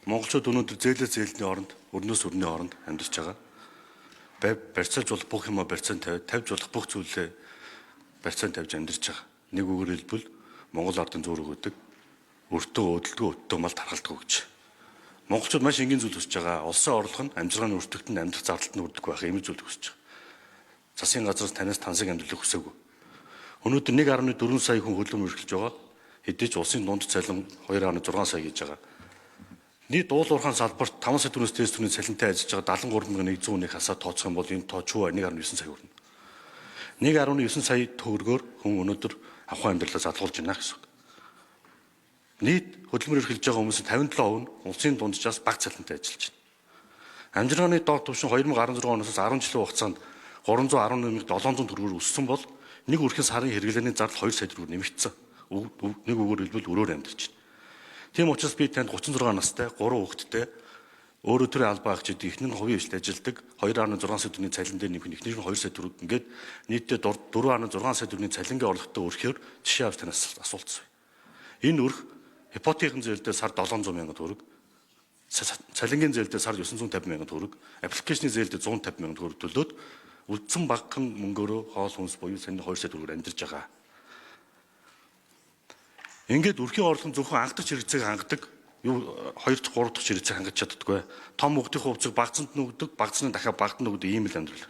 Монголчууд өнөөдөр зээлээс зээлний оронд, өрнөөс өрний оронд амьдарч байгаа. Барьцаалж болох бүх юмаа барьцаан тавиад, тавьж болох бүх зүйлээ барьцаан тавьж амьдарч байгаа. Нэг үгээр хэлбэл Монгол ардын зөөр өгдөг. Өртөө өөдөлдгөө, өттөө мал тархалдаггүй гэж. Монголчууд маш энгийн зүйл хүсэж байгаа. Улсын орлого нь амжиргааны өртөгт нь амьдрах зардалд нь хүрдэг байх ийм зүйл хүсэж байгаа. Засгийн газраас танаас тансаг амьдралыг хүсээгүй. Өнөөдөр 1.4 сая хүн хөдөлмөр эрхэлж байгаа. Хэдий ч улсын дунд цалин 2.6 сая гэж байгаа. Нийт уул уурхайн салбарт 5 сая төгрөгөөс дээш төгрөгийн цалинтай ажиллаж байгаа 73,100 хүнийг хасаа тооцох юм бол энэ тоо чүү 1.9 сая хүрнэ. 1.9 сая төгрөгөөр хүн өнөөдөр авах амьдралаа задлуулж байна гэсэн үг. Нийт хөдөлмөр эрхэлж байгаа хүмүүсийн 57% нь улсын дунджаас бага цалинтай ажиллаж байна. Амжиргааны доод түвшин 2016 оноос 10 жилийн хугацаанд 311,700 төгрөгөөр өссөн бол нэг өрхийн сарын хэрэглээний зардал 2 сая төгрөгөөр нэмэгдсэн. Нэг үгээр хэлбэл өрөөр амьдарч байна. Тийм учраас би танд 36 настай 3 хүүхэдтэй өөрөө төрийн албаа агч гэдэг эхнэр нь хувийн хвшлд ажилладаг 2.6 сая төгрөгийн цалин дээр нэмэх нь эхнэр нь 2 сая төгрөг ингээд нийтдээ 4.6 сая төгрөгийн цалингийн орлоготой өрхөөр жишээ авч танаас асуултсан. Энэ өрх ипотекийн зээл дээр сар 700 мянган төгрөг, цалингийн зээл дээр сар 950 мянган төгрөг, аппликейшны зээл дээр 150 мянган төгрөг төлөөд үлдсэн багахан мөнгөөрөө хоол хүнс буюу саний 2 сая төгрөгөөр амьдарч байгаа. Ингээд өрхийн орлого нь зөвхөн анхдагч хэрэгцээг хангадаг, юу 2 дахь 3 дахь хэрэгцээг хангаж чаддаггүй. Том хүүхдийн хувцыг багцанд нь өгдөг, багцны дахиад багт нь өгдөг ийм л амьдрал.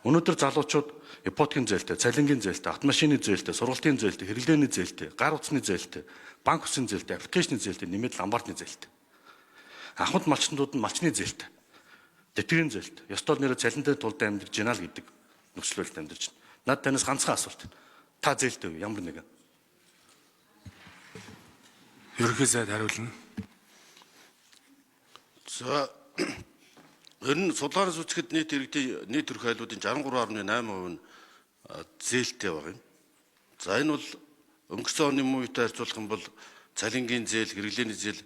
Өнөөдөр залуучууд ипотекийн зээлтэй, цалингийн зээлтэй, автомашины зээлтэй, сургалтын зээлтэй, хэрэглээний зээлтэй, гар утасны зээлтэй, банк үсийн зээлтэй, аппликейшны зээлтэй, нэмээд ломбардны зээлтэй. Анхуд малчнууд нь малчны зээлтэй, тэтгэврийн зээлтэй. Ёстой нэрээ цалинтай тулд амьдарч байна л гэдэг нөхцөл байдалд амьдарч байна. Над танаас ганцхан асуулт. Та зээлтэй үү? Ямар нэгэн. Ерөнхий сайд хариулна. За, ер нь судалгаанаас үзэхэд нийт иргэдийн нийт төрх айлуудын 63.8% нь зээлтэй байгаа юм. За, энэ бол өнгөрсөн оны мөн үетэй харьцуулах юм бол цалингийн зээл, хэрэглээний зээл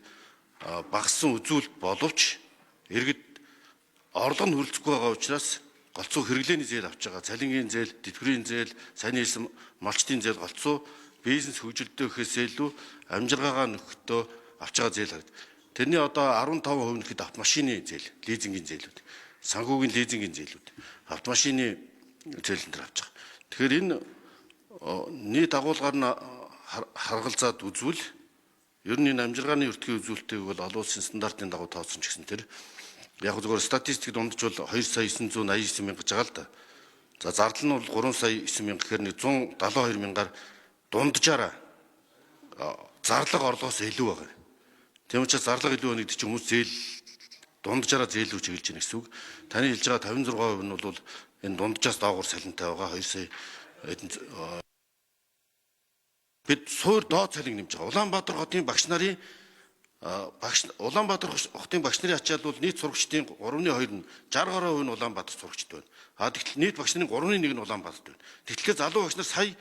багассан үзүүлэлт боловч иргэд орлого нь хүрэлцэхгүй байгаа учраас голцоо хэрэглээний зээл авч байгаа. Цалингийн зээл, тэтгэврийн зээл, сайн хэлсэн малчдын зээл голцоо бизнес хөгжилдөө гэхээс илүү амжиргаагаа нөхөхдөө авч байгаа зээл харагд. Тэрний одоо 15% нь гэхэд автомашины зээл, лизингийн зээлүүд, санхүүгийн лизингийн зээлүүд, автомашины зээл энэ төр авч байгаа. Тэгэхээр энэ нийт агуулгаар нь харгалзаад үзвэл ер нь энэ амжиргааны өртгийн үзүүлэлтийг бол олон улсын стандартын дагуу тооцсон ч гэсэн тэр яг зөвхөн статистик дундаж бол 2 сая 989 мянга гэж байгаа л да. За, зардал нь бол 3 сая 9 мянга гэхээр нэг 172 мянгаар дунджаараа зарлага орлогоос илүү байгаа. Тийм учраас зарлага илүү байна гэдэг чинь хүмүүс зээл дунджаараа зээл рүү чиглэж байна гэсэн үг. Таны хэлж байгаа 56% нь бол энэ дунджаас доогуур цалинтай байгаа 2 сая бид суур доод цалин нэмж байгаа. Улаанбаатар хотын багш нарын багш Улаанбаатар хотын багш нарын ачаал бол нийт сурагчдын 3-ны 2 нь 60 гаруй хувь нь Улаанбаатар сурагчд байна. А тэгтэл нийт багш нарын 3-ны 1 нь Улаанбаатарт байна. Тэгэхээр залуу багш нар сая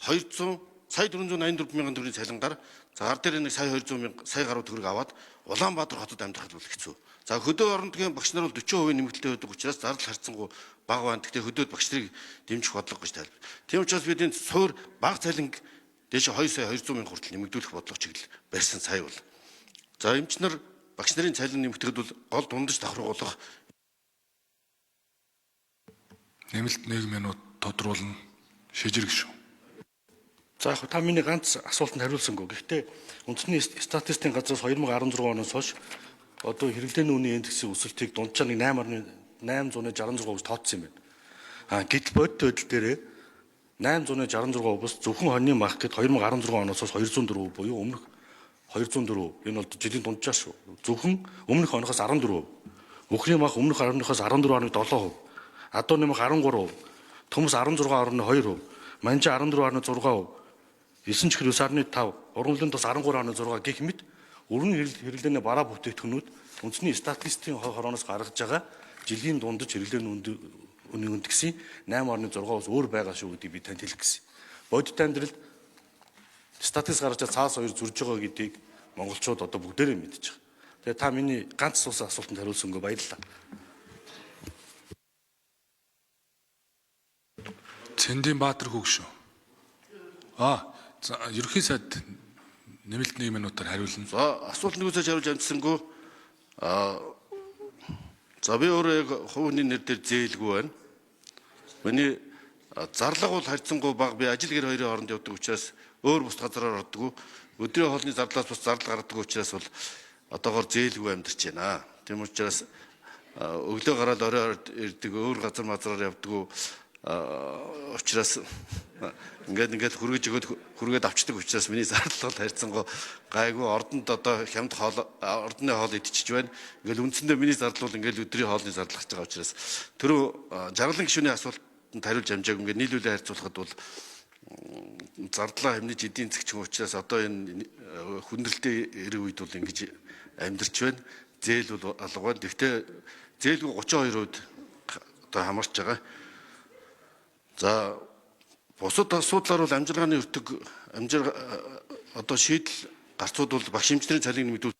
200 сая 484 мянган төгрөгийн цалингаар за гар дээр нэг сая 200 мянга сая гаруй төгрөг аваад Улаанбаатар хотод амьдрах бол хэцүү. За, хөдөө орон нутгийн багш нар бол 40% нэмэгдэлтэй байдаг учраас зардал харьцангуй бага байна. Гэхдээ хөдөөд багш нарыг дэмжих бодлого гэж тайлбар. Тийм учраас бид энэ суур бага цалинг дээш 2 сая 200 мянга хүртэл нэмэгдүүлэх бодлого чиглэл барьсан сая бол. За, эмч нар багш нарын цалин нэмэгдэхэд бол гол дундаж давхаргуулах Нэмэлт 1 минут тодруулна. Шижир гишүүн. За, яг та миний ганц асуултанд хариулсангүй. Гэхдээ үндэсний статистикийн газраас 2016 оноос хойш одоо хэрэглээний үнийн индексийн өсөлтийг дунджаар нэг 8.866 гэж тооцсон юм байна. А гэтэл бодит байдал дээрээ 866-аас зөвхөн хоньны мах гэхэд 2016 оноос хойш 204 буюу өмнөх 204, энэ бол жилийн дунджаар шүү. Зөвхөн өмнөх оноохоос 14. Үхрийн мах өмнөх оноохоос 14.7%. Адууны мах 13%. Төмс 16.2%. Манжин 14.6%. Элсэн чихэр 9.5, ургамлын тус 13.6 гэх мэт өргөн хэрэглээний бараа бүтээгдэхүүнүүд үндэсний статистикийн хорооноос гаргаж байгаа жилийн дундаж хэрэглээний үнийн индексийн 8.6-аас өөр байгаа шүү гэдгийг би танд хэлэх гэсэн. Бодит амьдралд статистик гаргаж байгаа цаас хоёр зөрж байгаа гэдгийг монголчууд одоо бүгдээрээ мэдж байгаа. Тэгээ та миний ганц асуусан асуултанд хариулсангүй баярлалаа. Цэндийн Баатар хөгшөө. За, ерөнхий сайд нэмэлт 1 минутаар хариулна. За, асуулт нэгүсэж хариулж амжсангүй. За, би өөрөө яг хувийн нэр дээр зээлгүй байна. Миний зарлага бол харьцангуй бага. Би ажил гэр хоёрын хооронд явдаг учраас өөр бус газараар ордоггүй. Өдрийн хоолны зарлаас бус зардал гаргадаг учраас бол одоогоор зээлгүй амьдарч байна. Тийм учраас өглөө гараад орой ирдэг, өөр газар мазраар явдаггүй учраас ингээд хүргэж өгөөд хүргээд авчдаг учраас миний зардал бол харьцангуй гайгүй. Ордонд одоо хямд хоол, ордны хоол идчихэж байна. Ингээл үндсэндээ миний зардал бол ингээл өдрийн хоолны зардал гарч байгаа учраас түрүү жаргалан гишүүний асуултанд хариулж амжаагүй. Ингээд нийлүүлээ харьцуулахад бол зардлаа хэмнэж эдийн засгч учраас одоо энэ хүндрэлтэй эрэг үед бол ингэж амьдарч байна. Зээл бол алга байна. Гэхдээ зээлгүй 32% одоо хамаарч байгаа. За, бусад асуудлаар бол амжиргааны өртөг, амжирга одоо шийдэл гарцууд бол багш эмчнэрийн цалин нэмэгдүүл